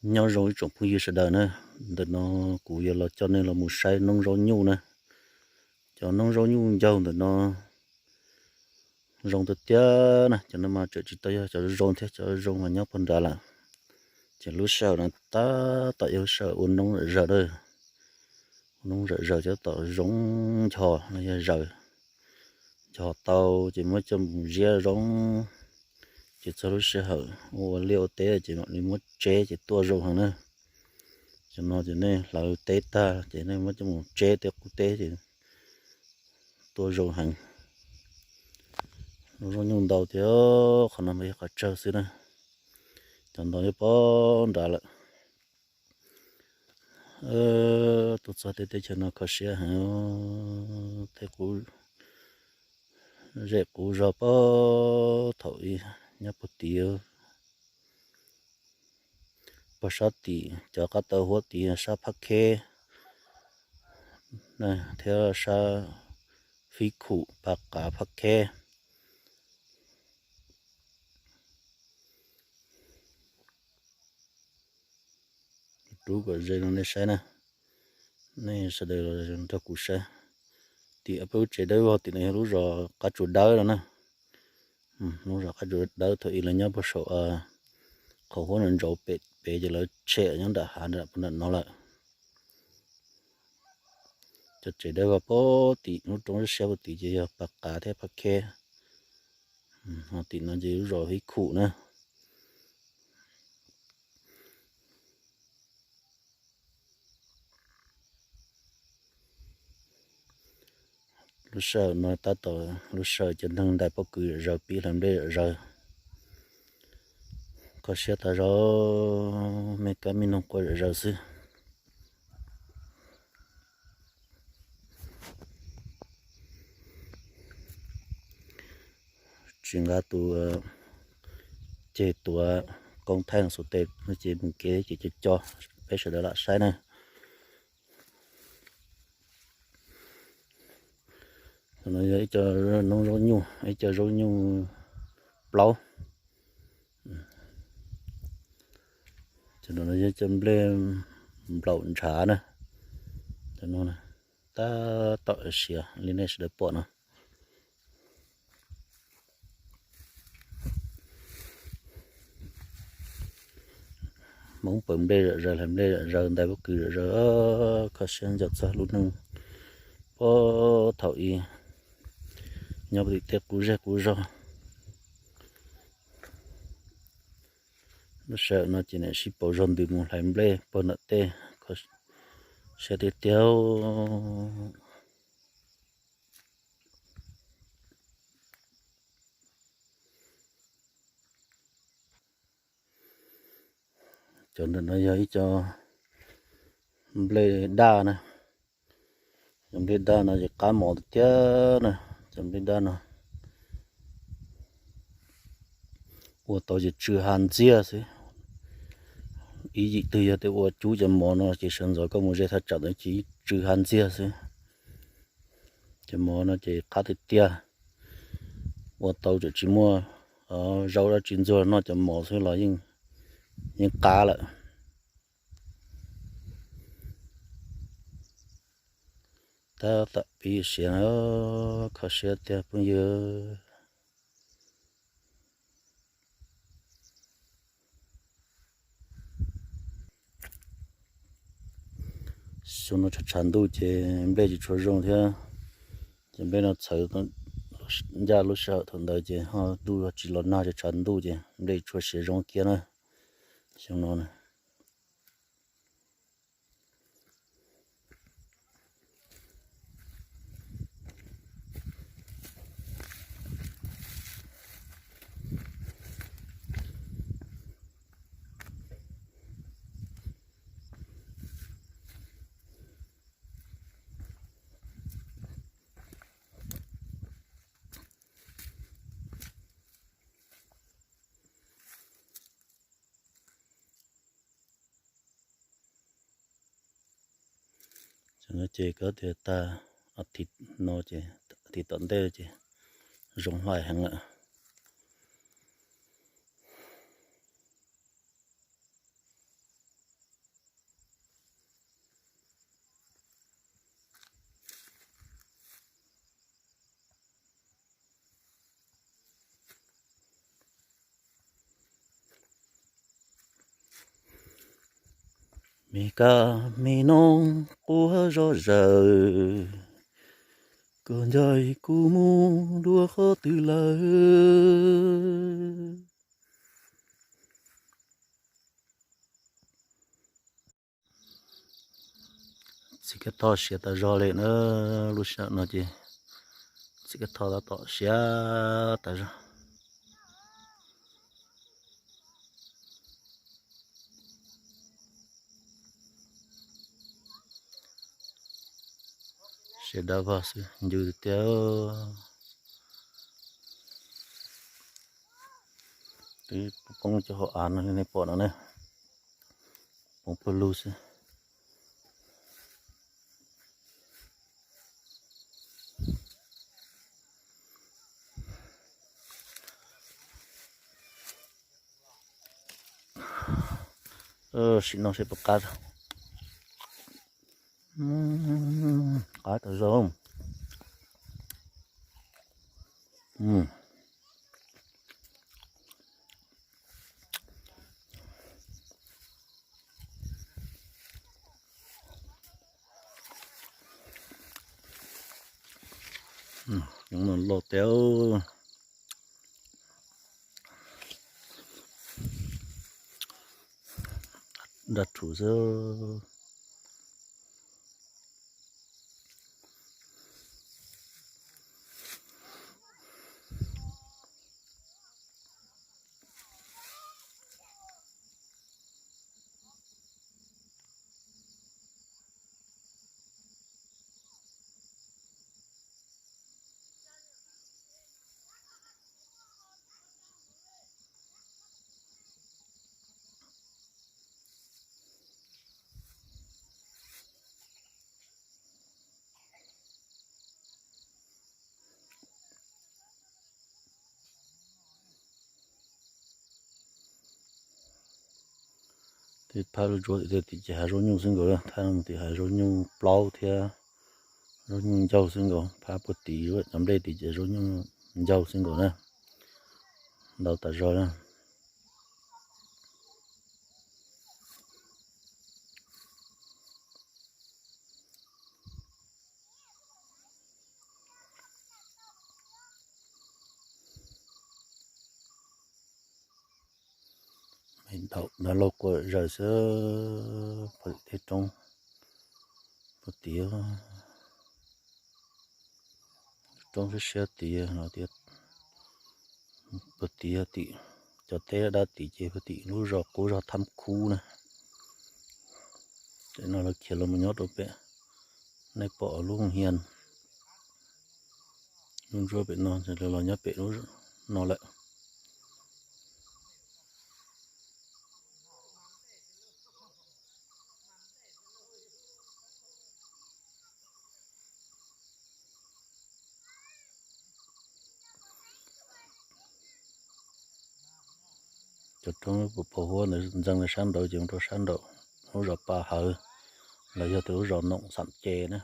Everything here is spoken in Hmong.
Nyob zoo ib tsoom phooj ywg sawv daws na, ntawm no kuv yuav los coj nej los mus saib noob zaub nyuj na. Cov noob zaub nyuj ncaug ntawm no zoo tiag tiag na, cov no mas tseem tsis tau yog cov zoo thiab, cov zoo mas nyob puag nrad lawm. Ces lub sij hawm no tab tom yog lub sij hawm ua noob zawm zaws, ua noob zawm zaws cov tom zoo ncho no yog zaws, ncho tau ces muab coj mus ziab zoo, ces txog lub sij hawm ua liaj ua teb ces mam li muab tseb ces tuaj zoo heev na. Cov no ces nej hlawv teb tag ces nej muab coj mus tseb tej qub teb ces tuaj zoo heev. Lub zaub nyuj ntau tiag, qhov no mas yog qhov tsawg xwb na, cov ntau nyob puag nrad lawm. Tuaj txog tej teb chaws no kho siab heev, tej qub zej qub zog puag thaum ub nyob puag tid, puag sab tim cov qab taw huab tid sab Phab Kheb thiab sab Fib Khum, Pas Qav, Phab Kheb. Rub kom ze rau nej saib na, nej sawv daws los nrog kuv saib. Tim peb lub tsev dawb vog tim no yog lub zos Qab Tsuas Dawb no na. Lub zos Qab Tsuas Dawb thaum ub lawv nyob puag saum qhov huab no ntsaum pem pem ces lawv tshem nyob nram hav nram puag nram no lawm. Cov tsev dawb vog puag tim lub roob siab siab puag tim ces yog Pas Qav thiab Phab Kheb. Ho tim no ces lub zos Fib Khum na. Lub sij hawm no tab tom lub sij hawm cov neeg ntais pob kws zom zaws pib hlais nplej zom zaws. Kho siab tas zog, me kab me noog quaj zom zaws xwb. Tsis nqa tus ceg tuav koob thaij no xuas tes no ces mus kev ces co co, peb sawv daws lam saib na. Cov no yog ib co noob zaub nyuj, ib co zaub nyuj plaub. Cov no yog ib co nplej nplaum ntshav na. Cov no tab tom siav li nej sawv daws pom no. Hmoob paws nplej zom zaws, hlais nplej zom zaws, ntais pob kws zom zaws, kho siab ntsoov txog lub neej puag thaum ub nyob puag tim tej qub zej qub zog. Lub sij hawm no ces niam sib pauv zog ntws mus hlais nplej puag nram tej, kho siab tiag tiag. Cov ntawm no yog ib co nplej daj na. Cov nplej daj no ces qab mov tiag tiag na. Cov nplej daj no ua tau ces tsw ha ntxiag xwb. Ib yim twg yog tias ua cub cov mov no ces sawv ntxov koj mus ze thaj tsam ntawd ces tsw ha ntxiag xwb. Cov mov no ces qab tiag tiag, ua tau tseem tsis muaj zaub dab tsi ntxuag noj cov mov xwb los yeej qab lawm. Tab tom pib siav na, kho siab tiag phooj ywg. Xyoo no tshav tshav ntuj ces nplej tsis tshua zoo thiab. Ces nplej no txhawv ncaj lub sij hawm thaum ntawd ces ho ntuj tsis los nag, tshav tshav ntuj ces nplej tsis tshua siav zoo kiag na. Xyoo no na. Ces koj tias tag, a, tim no ces, tim tom ntej ces zoo hlais heev lawm. Me kab me noog quaj zom zaws, koj ncaim kuv mus dua qhov twg lawm. Txiv Kab Thoj siav tas zog li na, lub sij hawm no ces Txiv Kab Thoj tab tom siav tas zog. Siav dab vog xwb ncw tiag. Twb poob cov hauv av no nej pom no na, poob pawg lug xwb. Sim no seb puas qab. Qab tas zog. Cov no loj tiag. Nraj rhuv xwb. Tej phab lub ntsuab tim ces hav zaub nyuj xwb nkaus, thaj mus tim hav zaub nyuj plaub thiab zaub nyuj ncaug xwb nkaus. Phab puag tim cov nplej tim ces zaub nyuj ncaug xwb nkaus na, ntau tas zog na. Daum dab laug quaj zaws xwb, pem tej roob puag tid, roob siab siab tid no tias puag tid tim cov teb dab tid ces puag tim lub zos qub zos Thab Khub na. Ces no lawv khiav los mus nyob rau pem, nej pom lub hia, lub ntsuab pem no, lawv los nyob pem lub no lawm. Cov roob puag huab ntawd ntxeev sab nraud ces mus rau sab nraud, lub zos Pas Hawv, los yog tias lub zos Noom Xam Ces na.